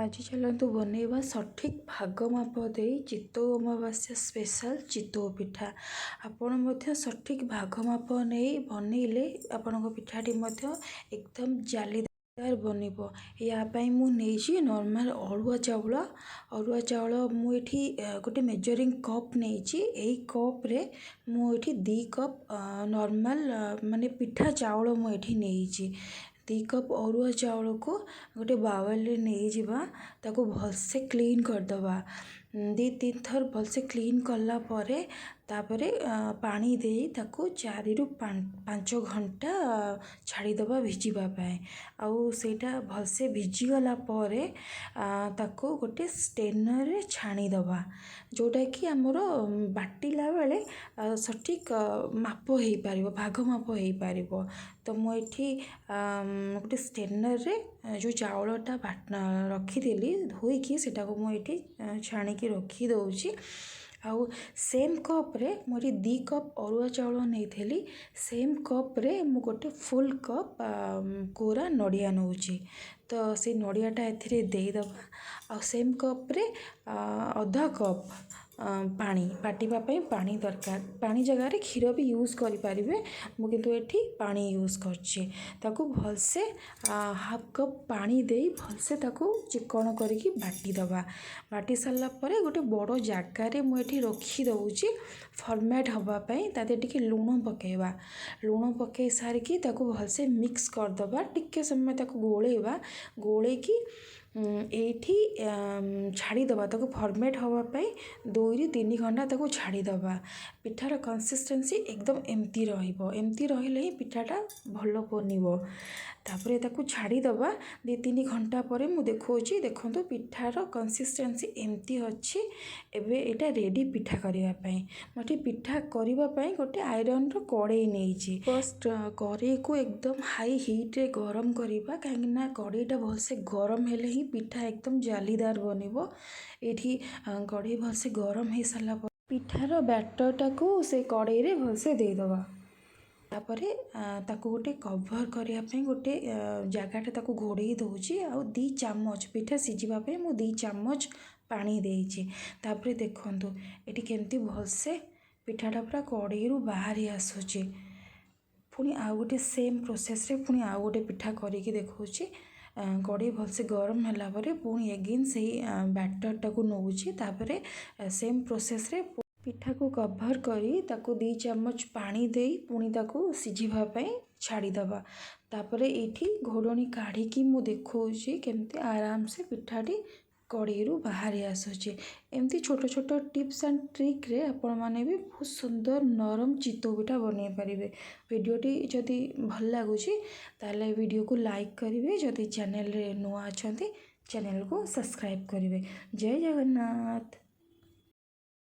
ଆଜି ଚାଲନ୍ତୁ ବନେଇବା ସଠିକ୍ ଭାଗ ମାପ ଦେଇ ଚିତଉ ଅମାବାସ୍ୟା ସ୍ପେଶାଲ୍ ଚିତଉ ପିଠା। ଆପଣ ମଧ୍ୟ ସଠିକ୍ ଭାଗ ମାପ ନେଇ ବନେଇଲେ ଆପଣଙ୍କ ପିଠାଟି ମଧ୍ୟ ଏକଦମ ଜାଲିଦାର ବନିବ। ୟା ପାଇଁ ମୁଁ ନେଇଛି ନର୍ମାଲ ଅରୁଆ ଚାଉଳ। ଅରୁଆ ଚାଉଳ ମୁଁ ଏଠି ଗୋଟେ ମେଜରିଂ କପ୍ ନେଇଛି। ଏଇ କପ୍ରେ ମୁଁ ଏଠି 2 କପ୍ ନର୍ମାଲ, ମାନେ ପିଠା ଚାଉଳ ମୁଁ ଏଠି ନେଇଛି। 2 କପ୍ ଅରୁଆ ଚାଉଳକୁ ଗୋଟେ ବାଉଲରେ ନେଇଯିବା। ତାକୁ ଭଲସେ କ୍ଲିନ୍ କରିଦେବା। 2-3 ଥର ଭଲସେ କ୍ଲିନ୍ କଲା ପରେ ତାପରେ ପାଣି ଦେଇ ତାକୁ 4ରୁ 5 ଘଣ୍ଟା ଛାଡ଼ିଦେବା ଭିଜିବା ପାଇଁ। ଆଉ ସେଇଟା ଭଲସେ ଭିଜିଗଲା ପରେ ତାକୁ ଗୋଟେ ଷ୍ଟ୍ରେନରରେ ଛାଣିଦେବା, ଯେଉଁଟାକି ଆମର ବାଟିଲା ବେଳେ ସଠିକ୍ ମାପ ହେଇପାରିବ, ଭାଗ ମାପ ହେଇପାରିବ। ତ ମୁଁ ଏଠି ଗୋଟେ ଷ୍ଟ୍ରେନରରେ ଯେଉଁ ଚାଉଳଟା ରଖିଥିଲି ଧୋଇକି, ସେଇଟାକୁ ମୁଁ ଏଠି ଛାଣିକି ରଖିଦେଉଛି। ଆଉ ସେମ୍ କପ୍ରେ ମୁଁ ଏଠି 2 କପ୍ ଅରୁଆ ଚାଉଳ ନେଇଥିଲି, ସେମ୍ କପ୍ରେ ମୁଁ ଗୋଟେ ଫୁଲ୍ କପ୍ କୋରା ନଡ଼ିଆ ନେଉଛି। ତ ସେଇ ନଡ଼ିଆଟା ଏଥିରେ ଦେଇଦେବା। ଆଉ ସେମ୍ କପ୍ରେ ଅଧା କପ୍ ପାଣି। ବାଟିବା ପାଇଁ ପାଣି ଦରକାର। ପାଣି ଜାଗାରେ କ୍ଷୀର ବି ୟୁଜ୍ କରିପାରିବେ। ମୁଁ କିନ୍ତୁ ଏଠି ପାଣି ୟୁଜ୍ କରିଛି। ତାକୁ ଭଲସେ ହାଫ୍ କପ୍ ପାଣି ଦେଇ ଭଲସେ ତାକୁ ଚିକଣ କରିକି ବାଟିଦେବା। ବାଟି ସାରିଲା ପରେ ଗୋଟେ ବଡ଼ ଜାଗାରେ ମୁଁ ଏଠି ରଖିଦେଉଛି ଫର୍ମେଣ୍ଟ ହେବା ପାଇଁ। ତା ଦେହରେ ଟିକେ ଲୁଣ ପକାଇବା। ଲୁଣ ପକାଇ ସାରିକି ତାକୁ ଭଲସେ ମିକ୍ସ କରିଦେବା। ଟିକେ ସମୟ ତାକୁ ଗୋଳେଇବା। ଗୋଳେଇକି ଏଇଠି ଛାଡ଼ିଦେବା ତାକୁ ଫର୍ମେଣ୍ଟ ହେବା ପାଇଁ। 2ରୁ 3 ଘଣ୍ଟା ତାକୁ ଛାଡ଼ିଦେବା। ପିଠାର କନସିଷ୍ଟେନ୍ସି ଏକଦମ ଏମିତି ରହିବ। ଏମିତି ରହିଲେ ହିଁ ପିଠାଟା ଭଲ ବନିବ। ତାପରେ ତାକୁ ଛାଡ଼ିଦେବା। 2-3 ଘଣ୍ଟା ପରେ ମୁଁ ଦେଖାଉଛି। ଦେଖନ୍ତୁ, ପିଠାର କନସିଷ୍ଟେନ୍ସି ଏମିତି ଅଛି। ଏବେ ଏଇଟା ରେଡ଼ି ପିଠା କରିବା ପାଇଁ। ମୁଁ ଏଠି ପିଠା କରିବା ପାଇଁ ଗୋଟେ ଆଇରନ୍ର କଡ଼େଇ ନେଇଛି। ଫାର୍ଷ୍ଟ କଡ଼େଇକୁ ଏକଦମ ହାଇ ହିଟ୍ରେ ଗରମ କରିବା, କାହିଁକିନା କଡ଼େଇଟା ଭଲସେ ଗରମ ହେଲେ ହିଁ ପିଠା ଏକଦମ ଜାଲିଦାର ବନିବ। ଏଇଠି କଡ଼େଇ ଭଲସେ ଗରମ ହେଇସାରିଲା ପରେ ପିଠାର ବ୍ୟାଟରଟାକୁ ସେ କଡ଼େଇରେ ଭଲସେ ଦେଇଦେବା। ତାପରେ ତାକୁ ଗୋଟେ କଭର୍ କରିବା ପାଇଁ ଗୋଟେ ଜାଗାଟା ତାକୁ ଘୋଡ଼େଇ ଦେଉଛି। ଆଉ 2 ଚାମଚ, ପିଠା ସିଝିବା ପାଇଁ ମୁଁ 2 ଚାମଚ ପାଣି ଦେଇଛି। ତାପରେ ଦେଖନ୍ତୁ, ଏଠି କେମିତି ଭଲସେ ପିଠାଟା ପୁରା କଡ଼େଇରୁ ବାହାରି ଆସୁଛି। ପୁଣି ଆଉ ଗୋଟେ ସେମ୍ ପ୍ରୋସେସ୍ରେ ପୁଣି ଆଉ ଗୋଟେ ପିଠା କରିକି ଦେଖାଉଛି। କଡ଼େଇ ଭଲସେ ଗରମ ହେଲା ପରେ ପୁଣି ଏଗେନ୍ ସେଇ ବ୍ୟାଟରଟାକୁ ନେଉଛି। ତାପରେ ସେମ୍ ପ୍ରୋସେସ୍ରେ ପିଠାକୁ କଭର୍ କରି ତାକୁ 2 ଚାମଚ ପାଣି ଦେଇ ପୁଣି ତାକୁ ସିଝିବା ପାଇଁ ଛାଡ଼ିଦେବା। ତାପରେ ଏଇଠି ଘୋଡ଼ଣୀ କାଢ଼ିକି ମୁଁ ଦେଖାଉଛି କେମିତି ଆରାମସେ ପିଠାଟି କଡ଼େଇରୁ ବାହାରି ଆସୁଛି। ଏମିତି ଛୋଟ ଛୋଟ ଟିପ୍ସ ଆଣ୍ଡ ଟ୍ରିକ୍ରେ ଆପଣମାନେ ବି ବହୁତ ସୁନ୍ଦର ନରମ ଚିତଉ ପିଠା ବନେଇ ପାରିବେ। ଭିଡ଼ିଓଟି ଯଦି ଭଲ ଲାଗୁଛି, ତାହେଲେ ଭିଡ଼ିଓକୁ ଲାଇକ୍ କରିବେ। ଯଦି ଚ୍ୟାନେଲରେ ନୂଆ ଅଛନ୍ତି, ଚ୍ୟାନେଲକୁ ସବସ୍କ୍ରାଇବ୍ କରିବେ। ଜୟ ଜଗନ୍ନାଥ।